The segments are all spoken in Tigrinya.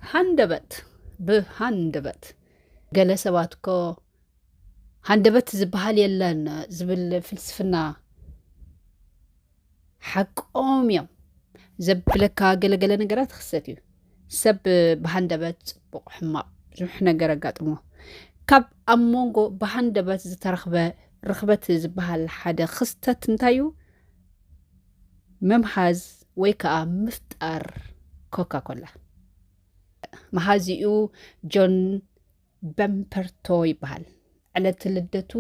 ሃንደበት፣ ብሃንደበት። ገለ ሰባት እኮ ሃንደበት ዝበሃል የለን ዝብል ፍልስፍና ሓቆም እዮም። ዘብለካ ገለገለ ነገራት ክሰት እዩ። ሰብ ብሃንደበት ጽቡቕ ሕማቕ ብዙሕ ነገር ኣጋጥሞ። ካብ ኣብ መንጎ ብሃንደበት ዝተረኽበ ርኽበት ዝበሃል ሓደ ክስተት እንታይ እዩ? ምምሃዝ ወይ ከዓ ምፍጣር ኮካ ኮላ። መሃዚኡ ጆን በምፐርቶ ይበሃል። ዕለት ልደቱ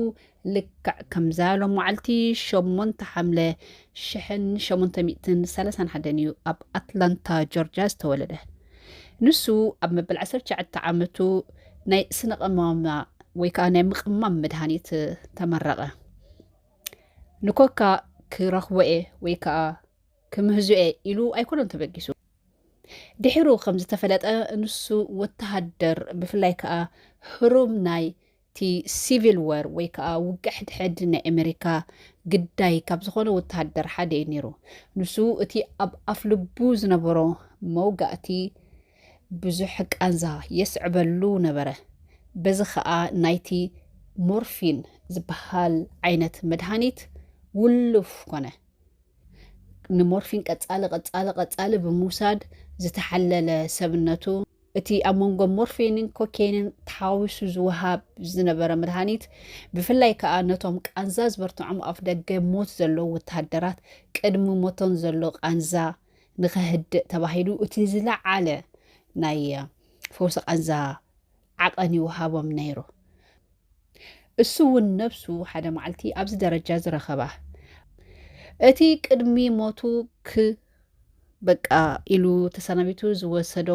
ልክዕ ከምዛ ሎም መዓልቲ ሸሞንተ ሓምለ ሽሕን ሸሞንተ ሚእትን ሰላሳን ሓደን እዩ ኣብ ኣትላንታ ጆርጅያ ዝተወለደ። ንሱ ኣብ መበል ዓሰርተ ትሽዓተ ዓመቱ ናይ ስነ ቀማማ ወይ ከዓ ናይ ምቕማም መድሃኒት ተመረቐ። ንኮካ ክረኽቦ እየ ወይ ከዓ ክምህዞ እየ ኢሉ ኣይኮነን ተበጊሱ። ድሒሩ ከም ዝተፈለጠ ንሱ ወተሃደር ብፍላይ ከዓ ህሩም ናይ እቲ ሲቪል ወር ወይ ከዓ ውግእ ሕድሕድ ናይ ኣሜሪካ ግዳይ ካብ ዝኾነ ወተሃደር ሓደ እዩ ነይሩ። ንሱ እቲ ኣብ ኣፍልቡ ዝነበሮ መውጋእቲ ብዙሕ ቃንዛ የስዕበሉ ነበረ። በዚ ከዓ ናይቲ ሞርፊን ዝበሃል ዓይነት መድሃኒት ውሉፍ ኮነ። ንሞርፊን ቀጻሊ ቀጻሊ ቀጻሊ ብምውሳድ ዝተሓለለ ሰብነቱ እቲ ኣብ መንጎ ሞርፊንን ኮኬንን ተሓዊሱ ዝወሃብ ዝነበረ መድሃኒት ብፍላይ ከዓ ነቶም ቃንዛ ዝበርትዖም ኣፍ ደገ ሞት ዘለዉ ወተሃደራት ቅድሚ ሞቶም ዘሎ ቃንዛ ንኸህድእ ተባሂሉ እቲ ዝለዓለ ናይ ፈውሲ ቃንዛ ዓቐን ይወሃቦም ነይሩ። እሱ እውን ነብሱ ሓደ መዓልቲ ኣብዚ ደረጃ ዝረኸባ እቲ ቅድሚ ሞቱ ክ በቃ ኢሉ ተሰናቢቱ ዝወሰዶ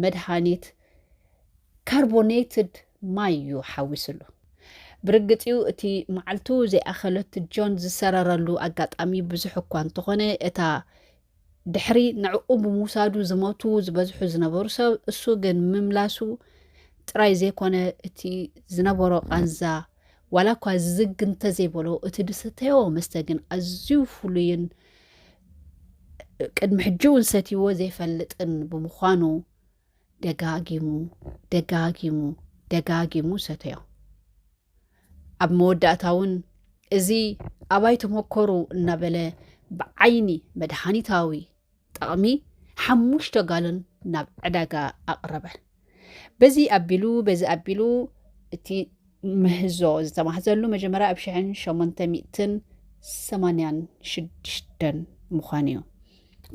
መድሃኒት ካርቦኔትድ ማይ እዩ ሓዊስሉ። ብርግጽ እዩ እቲ መዓልቱ ዘይኣኸለት ጆን ዝሰረረሉ ኣጋጣሚ ብዙሕ እኳ እንተኾነ እታ ድሕሪ ንዕኡ ብምውሳዱ ዝሞቱ ዝበዝሑ ዝነበሩ ሰብ እሱ ግን ምምላሱ ጥራይ ዘይኮነ እቲ ዝነበሮ ቃንዛ ዋላ እኳ ዝዝግ እንተዘይበሎ እቲ ዝሰተዮ መስተ ግን ኣዝዩ ፍሉይን ቅድሚ ሕጂ እውን ሰትይዎ ዘይፈልጥን ብምዃኑ ደጋጊሙ ደጋጊሙ ደጋጊሙ ሰተዮ። ኣብ መወዳእታ እውን እዚ ኣባይ ተመኮሩ እናበለ ብዓይኒ መድሃኒታዊ ጠቕሚ ሓሙሽተ ጋሎን ናብ ዕዳጋ ኣቕረበ። በዚ ኣቢሉ በዚ ኣቢሉ እቲ ምህዞ ዝተማህዘሉ መጀመርያ ኣብ ሽሕን ሸሞንተ ሚእትን ሰማንያን ሽዱሽተን ምዃኑ እዩ።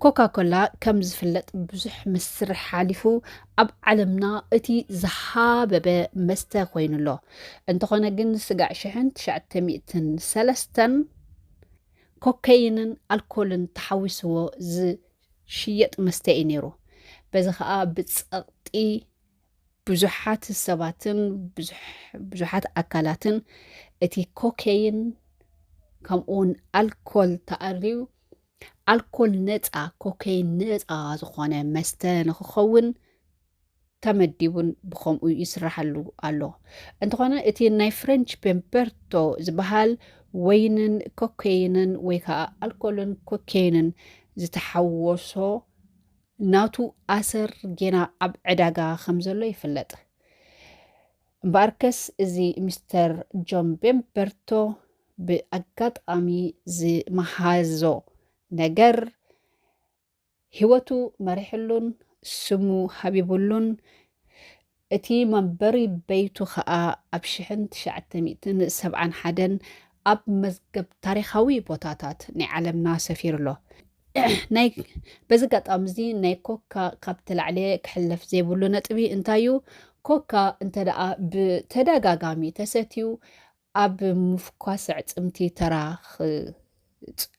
ኮካ ኮላ ከም ዝፍለጥ ብዙሕ ምስርሕ ሓሊፉ ኣብ ዓለምና እቲ ዝሃበበ መስተ ኮይኑ ኣሎ። እንተኾነ ግን ስጋዕ ሽሕን ትሽዓተ ሚእትን ሰለስተን ኮከይንን ኣልኮልን ተሓዊስዎ ዝሽየጥ መስተ እዩ ነይሩ። በዚ ከዓ ብፀቕጢ ብዙሓት ሰባትን ብዙሕ- ብዙሓት ኣካላትን እቲ ኮኬይን ከምኡውን ኣልኮል ተኣርዩ ኣልኮል ነፃ ኮኬይን ነፃ ዝኾነ መስተ ንክኸውን ተመዲቡን ብኸምኡ ይስራሓሉ ኣሎ። እንተኾነ እቲ ናይ ፍሬንች ፔምፐርቶ ዝበሃል ወይንን ኮኬይንን ወይ ከዓ ኣልኮልን ኮኬይንን ዝተሓወሶ ናቱ ኣሰር ጌና ኣብ ዕዳጋ ከም ዘሎ ይፍለጥ። እምበኣርከስ እዚ ሚስተር ጆን ቤምበርቶ ብኣጋጣሚ ዝመሃዞ ነገር ህይወቱ መሪሕሉን ስሙ ሃቢቡሉን እቲ መንበሪ በይቱ ኸኣ ኣብ ሽሕን ትሽዓተ ሚእትን ሰብዓን ሓደን ኣብ መዝገብ ታሪኻዊ ቦታታት ናይ ዓለምና ሰፊሩ ኣሎ። ናይ በዚ ኣጋጣሚ እዚ ናይ ኮካ ካብቲ ላዕለ ክሕለፍ ዘይብሉ ነጥቢ እንታይ እዩ? ኮካ እንተ ደኣ ብተደጋጋሚ ተሰትዩ ኣብ ምፍኳስ ኣዕጽምቲ ተራ ኽ-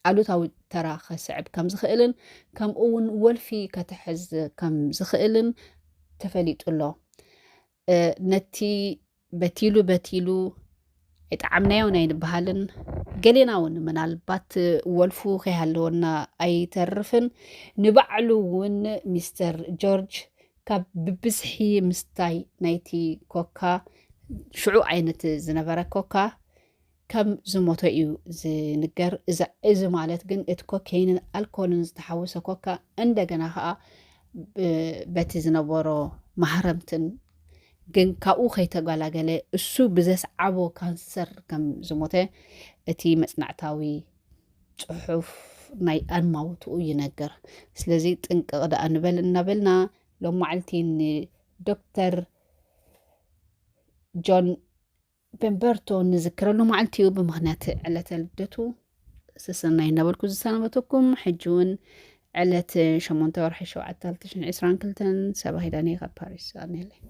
ኣሉታዊ ተራ ከስዕብ ከም ዝኽእልን ከምኡ እውን ወልፊ ከተሕዝ ከም ዝኽእልን ተፈሊጡ ኣሎ። ነቲ በቲሉ በቲሉ ኣይጠዓምናዮን ኣይንበሃልን። ገሌና እውን ምናልባት ወልፉ ከይሃለወና ኣይተርፍን። ንባዕሉ እውን ሚስተር ጆርጅ ካብ ብብዝሒ ምስታይ ናይቲ ኮካ ሽዑ ዓይነት ዝነበረ ኮካ ከም ዝሞተ እዩ ዝንገር። እዚ ማለት ግን እቲ ኮኬይንን ኣልኮልን ዝተሓወሰ ኮካ እንደገና ከዓ በቲ ዝነበሮ ማህረምትን ግን ካብኡ ከይተገላገለ እሱ ብዘስዓቦ ካንሰር ከም ዝሞተ እቲ መጽናዕታዊ ጽሑፍ ናይ ኣማውትኡ ይነግር። ስለዚ ጥንቅቕ ደኣ ንበል እናበልና ሎም መዓልቲ ንዶክተር ጆን ፔምበርቶ ንዝክረሉ መዓልቲ እዩ። ብምኽንያት ዕለተ ልደቱ ሰሰናይ እናበልኩ ዝሰናበተኩም። ሕጂ እውን ዕለት ሸሞንተ ወርሒ ሸውዓተ ክልተ ሽሕን ዕስራን ክልተን ሰባ ሂዳኒ ካብ ፓሪስ ኣኔለይ።